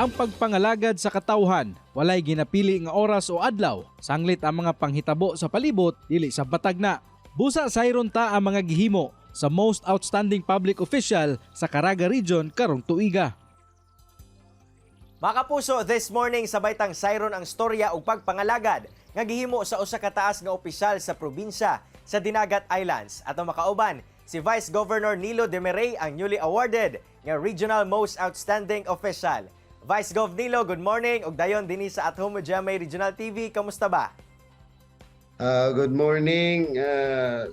Ang pagpangalagad sa katawhan, walay ginapili nga oras o adlaw, sanglit ang mga panghitabo sa palibot, dili sa batagna. Busa sayron ta ang mga gihimo sa most outstanding public official sa Caraga Region karong tuiga. Mga kapuso, this morning sabay tang sayron ang storya ug pagpangalagad nga gihimo sa usa ka taas nga opisyal sa probinsya sa Dinagat Islands. Atong makauban si Vice Governor Nilo Demerey, ang newly awarded nga Regional Most Outstanding Official. Vice Gov Nilo, good morning ug dayon dinhi sa At Home with GMA Regional TV. Kamusta ba? Good morning,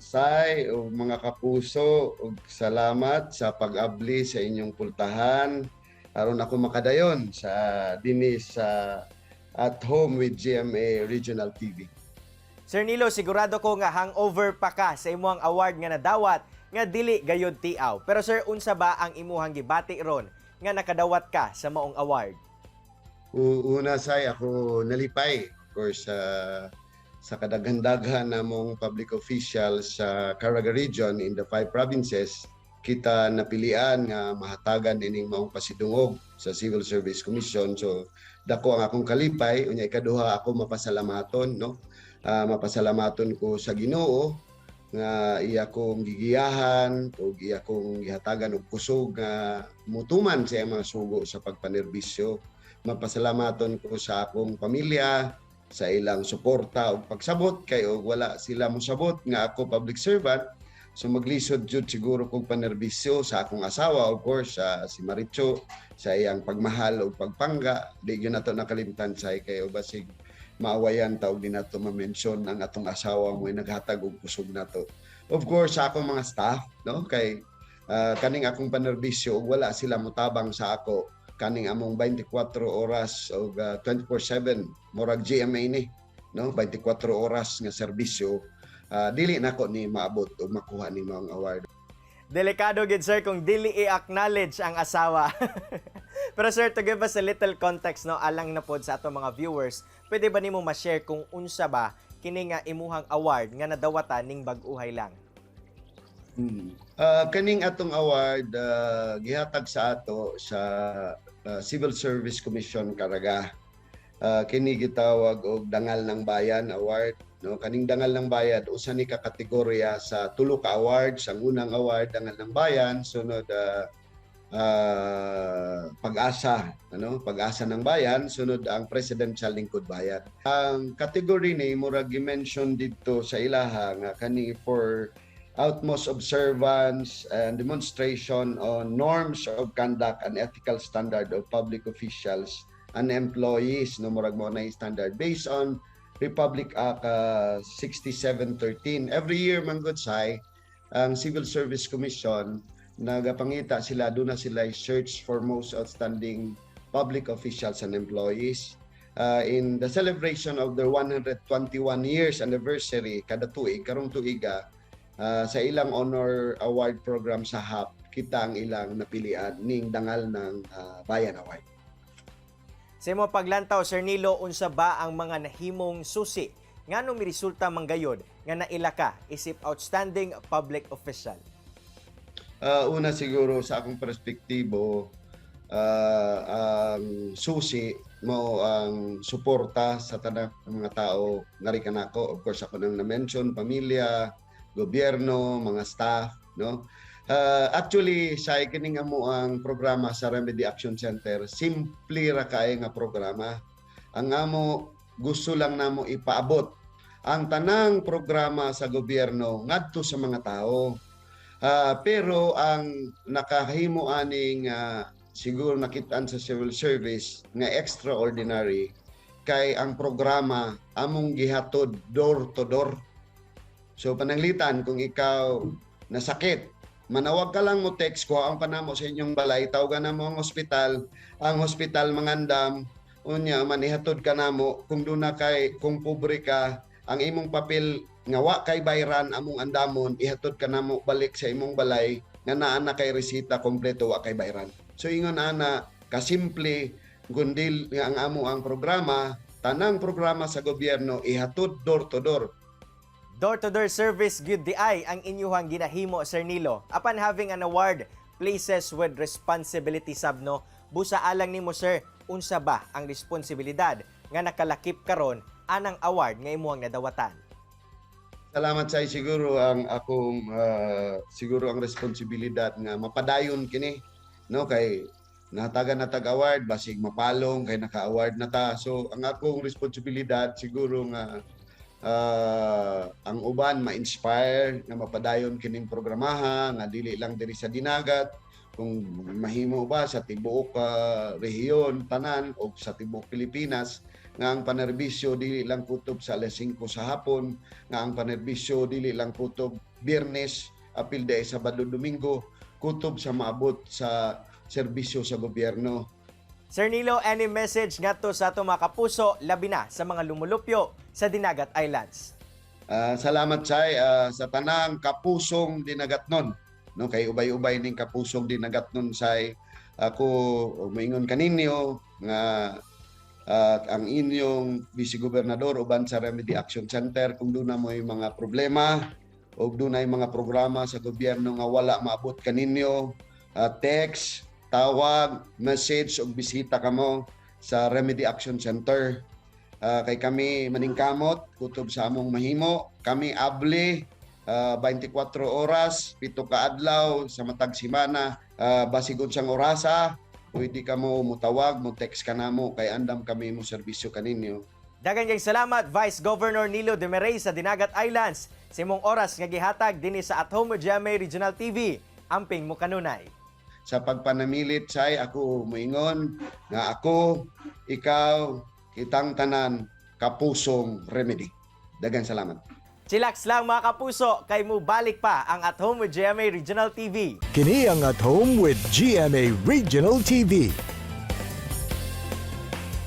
Sai, ug mga kapuso, ug salamat sa pag-abli sa inyong pultahan aron ako makadayon sa dinhi sa At Home with GMA Regional TV. Sir Nilo, sigurado ko nga hangover pa ka sa imuhang award nga nadawat nga dili gayud tiaw. Pero sir, unsa ba ang imuhang gibati ron nga nakadawat ka sa maong award? Una, Sai, ako nalipay, of course, sa kadaghan-daghan namong public officials sa Caraga Region in the five provinces, kita napilian nga mahatagan ining maong pasidungog sa Civil Service Commission. So dako ang akong kalipay. Unya ikaduha, ako mapasalamaton, no? Mapasalamaton ko sa Ginoo nga iya kong gigiyahan ug iya kong gihatagan og kusog nga mutuman sa iyang mga sugo sa pagpanerbisyo. Mapasalamaton ko sa akong pamilya sa ilang suporta ug pagsabot, kay og wala sila mosabot nga ako public servant, so maglisod jud siguro kog panerbisyo. Sa akong asawa, of course, sa si Maricho, sa iyang pagmahal ug pagpangga. Di gyud nato nakalimtan, say, kay o basig maawayan ta og di nato ma-mention ang atong asawa mo naghatag og kusog nato. Of course, sa akong mga staff, no, kay kaning akong panerbisyo, ug wala sila motabang sa ako, kaning among 24 oras og 24/7, murag GMA ni, no, 24 oras nga serbisyo, dili nako ni maabot o makuha ning maong award. Delikado gid, sir, kung dili i-acknowledge ang asawa. Pero sir, to give us a little context, no, alang na pod sa atong mga viewers, pwede ba nimo ma-share kung unsa ba kini nga imuhang award nga nadawatan ning bag-uhay lang? Kaning atong award, gihatag sa ato sa Civil Service Commission Caraga. Kini gitawag og Dangal ng Bayan Award, no? Kaning Dangal ng Bayan, usa ni ka kategorya sa tulo ka awards. Ang unang award, Dangal ng Bayan, sunod Pag-asa, ano, Pag-asa ng Bayan, sunod ang Presidential Lingkod Bayan. Ang category ni murag gi-mention didto sa ilaha nga kani for utmost observance and demonstration on norms of conduct and ethical standard of public officials and employees, no? Murag mo na yung standard based on Republic Act 6713. Every year man gud, say, ang Civil Service Commission nagapangita sila, duna sila search for most outstanding public officials and employees in the celebration of their 121 years anniversary kada tuig. Karong tuiga, sa ilang honor award program sa HAP, kita ang ilang napilian ning Dangal ng Bayan Award. Sa imo paglantaw, Sir Nilo, unsa ba ang mga nahimong susi ngano miresulta man gayod nga naila ka isip outstanding public official? Una siguro, sa akong perspektibo, ang susi mo ang suporta sa tanang mga tao ngari kanako. Of course, ako nang na-mention, pamilya, gobyerno, mga staff, no? Actually, sa kining amo ang programa sa Remedy Action Center, simple ra kaayo nga programa. Ang amo gusto lang namo ipaabot ang tanang programa sa gobyerno ngadto sa mga tao. Pero ang nakahimo aning siguro nakitaan sa civil service nga extraordinary kay ang programa among gihatod door to door. So pananglitan kung ikaw nasakit, manawag ka lang, mo text ko ang panamo sa inyong balay, tawagan namo ang hospital mangandam, unya manihatod ka namo. Kung duna kay, kung pobre ka, ang imong papel nga wa kay bayran among andamon, ihatod ka namo balik sa imong balay nga naa na kay resita kompleto, wa kay bayran. So ingon ana kasimple kundi nga ang amo ang programa, tanang programa sa gobyerno ihatod door to door. Door-to-door service gyud di ay ang inyuhang ginahimo, Sir Nilo. Upon having an award, places with responsibility sab, no. Busa alang nimo, sir, Unsa ba ang responsibilidad nga nakalakip karon anang award nga imuhang nadawatan? Salamat, Say. Siguro ang akong siguro ang responsibilidad nga mapadayon kini, no, kay natagan na tag award, basig mapalong kay naka-award na ta. So ang akong responsibilidad siguro nga ang uban ma-inspire nga mapadayon kining programaha nga dili lang diri sa Dinagat, kung mahimo ba sa tibuok rehiyon tanan o sa tibuok Pilipinas, nga ang panerbisyo dili lang kutob sa alas 5 sa hapon, nga ang panerbisyo dili lang kutob Biyernes, apil diay Sabado, Domingo, kutob sa maabot sa serbisyo sa gobyerno. Sir Nilo, any message ngadto sa ato mga kapuso, labi na sa mga lumulupyo sa Dinagat Islands? Salamat, Chay, sa tanang kapusong Dinagatnon. No, kay ubay-ubay ning kapusong Dinagatnon, Say. Ako moingon kaninyo nga ang inyong vice gobernador uban sa Remedy Action Center kung duna moy mga problema o dunay mga programa sa gobyerno nga wala maabot kaninyo, text, tawag, message o bisita kamo sa Remedy Action Center. Kay kami maningkamot kutob sa among mahimo. Kami abli 24 oras, 7 ka adlaw sa matag semana, basig unsang orasa, pwede ka mo mutawag, mo text ka namo kay andam kami mo serbisyo kaninyo. Daghang kay salamat, Vice Governor Nilo Demerey sa Dinagat Islands, sa imong oras nga gihatag dinhi sa At Home with GMA Regional TV. Amping mo kanunay. Sa pagpanamilit, Say, ako moingon nga ako, ikaw, kitang tanan kapusong Remedy. Daghang salamat. Chillax lang, mga kapuso, kay mo balik pa ang At Home with GMA Regional TV. Kini ang At Home with GMA Regional TV.